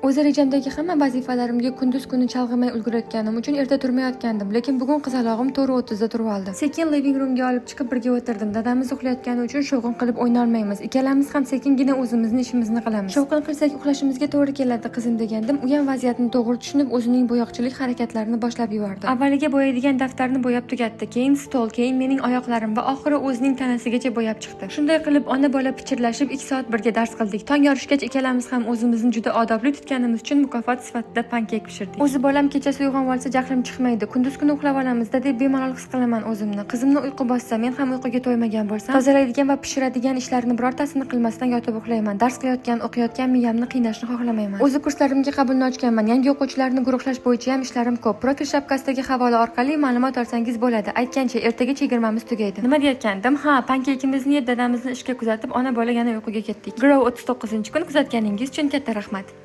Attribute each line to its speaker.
Speaker 1: O'zi rejamdagi hamma vazifalarimga kunduz kuni chalg'imay ulgurayotganim uchun erta turmayotgandim, lekin bugun qizalog'im 4:30 da turib oldi. Sekin living roomga olib chiqib, birga o'tirdim. Dadamiz uxlayotgani uchun shovqin qilib o'ynolmaymiz. Ikkalamiz ham sekingina o'zimizni ishimizni qilamiz. Shovqin qilsak, uxlashimizga to'g'ri keladi, qizim, degandim. U ham vaziyatni to'g'ri tushunib, o'zining bo'yoqchilik harakatlarini boshlab yubordi. Avvaliga bo'yaydigan daftarni bo'yab tugatdi, keyin stol, keyin mening oyoqlarim va oxiri o'zining tanasigacha bo'yab chiqdi. Shunday qilib, ona bola pichirlashib 2 soat birga dars qildik. Tong yorishgach, ikkalamiz ham o'zimizni juda odobli tutganimiz uchun mukofot sifatida pankek pishirdik. O'zi bolam kechasi uyg'onib olsa, jahlim chiqmaydi. Kunduz kuni uxlab olamizda, deb bemalol his qilaman o'zimni. Qizimni uyqu bossa, men ham uyquga to'ymagan bo'lsam, tozalaydigan va pishiradigan ishlarni birortasini qilmasdan yotib uxlayman. Dars qilayotgan, o'qiyotgan miyamni qiynashni xohlamayman. O'zi kurslarimga qabulni ochganman. Yangi o'quvchilarni guruhlash bo'yicha ham ishlarim ko'p. Profil shapkasidagi havola orqali ma'lumot olsangiz bo'ladi. Aytgancha, ertaga chegirmamiz tugaydi. Nima deyotgandim? Ha, pankekimizni yeb, dadamizni ishga kuzatib, ona bola yana uyquga ketdik. Grow 39 kun. Kuzatganingiz uchun katta rahmat.